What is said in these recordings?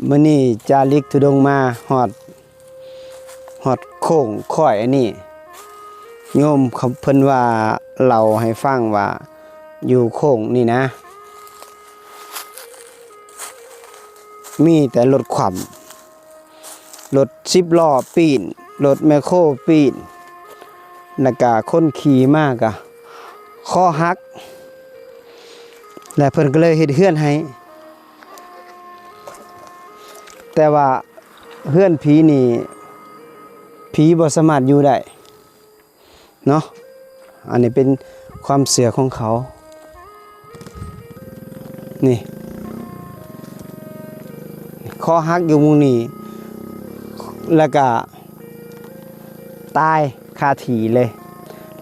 ມື້ນີ້ຈາລິກທຸດົງມາຮອດ ຮອດໂຄ້ງຄ້ອຍອັນນີ້ ໂຍມເຂົາ ເພິ່ນວ່າ ເລົ່າໃຫ້ຟັງວ່າ ຢູ່ໂຄ້ງນີ້ນະ ມີແຕ່ລົດຂວ້ຳ ລົດສິບລໍ້ປີ້ນ ລົດແມັກໂຄປີ້ນ ແລ້ວກະຄົນຂີ່ມາກະຄໍຫັກ ແລະເພິ່ນກໍເລີຍເຮັດເຮືອນໃຫ້ ແຕ່ວ່າເຮືອນຜີນີ້ ຜີບໍ່ສາມາດຢູ່ໄດ້ເນາະ ອັນນີ້ເປັນຄວາມເຊື່ອຂອງເຂົາ ນີ້ ຄໍຫັກຢູ່ໝ່ອງນີ້ ແລ້ວກະຕາຍຄາທີ່ເລີຍ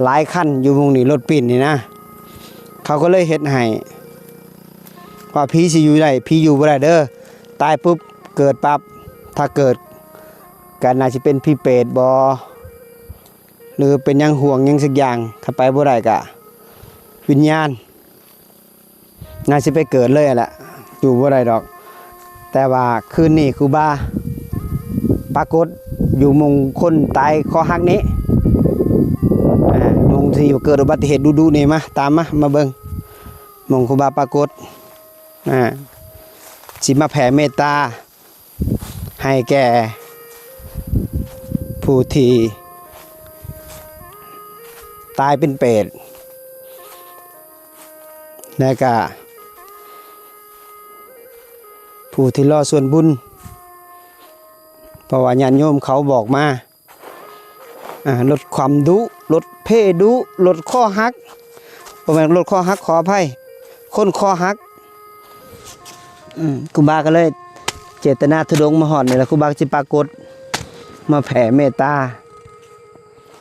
ຫຼາຍຄັນຢູ່ໝ່ອງນີ້ ລົດປີ້ນນີ້ນະ ເຂົາກໍເລີຍເຮັດໃຫ້ວ່າ ຜີຊິຢູ່ໄດ້ ຜີຢູ່ບໍ່ໄດ້ເດີ ຕາຍປຸບເກີດປັບ ຖ້າເກີດກໍໜ້າຊິເປັນຜີເປດບໍ ຫຼືເປັນຫຍັງຫ່ວງຫຍັງສັກຢ່າງ ຖ້າໄປບໍ່ໄດ້ກະວິນຍານ ໜ້າຊິໄປເກີດເລີຍແຫຼະ ຢູ່ບໍ່ໄດ້ດອກ ແຕ່ວ່າຄືນນີ້ຄູບາປາກົດຢູ່ໝ່ອງຄົນຕາຍຄໍຫັກນີ້ ອ່າ ໝ່ອງທີ່ເກີດອຸບັດຕິເຫດດຸໆນີ້ ມາ ຕາມມາ ມາເບິ່ງ ໝ່ອງຄູບາປາກົດ ອ່າ ຊິມາແຜ່ເມດຕາ ໃຫ້ແກ່ຜູ້ທີ່ຕາຍເປັນເປດ ແລະກະຜູ້ທີ່ລໍສ່ວນບຸນ ເພາະວ່າຍາດໂຍມເຂົາບອກມາ ອ່າ ລົດຂວ້ຳດຸ ລົດເພດຸ ລົດຄໍຫັກ ບໍ່ແມ່ນລົດຄໍຫັກ ຂໍອະໄພ ຄົນຄໍຫັກ ອືມ ຄູບາກໍເລີຍເຈດຕະນາທຸດົງມາຮອດນີ້ລະ ຄູບາກໍຊິປາກົດມາແຜ່ເມດຕາ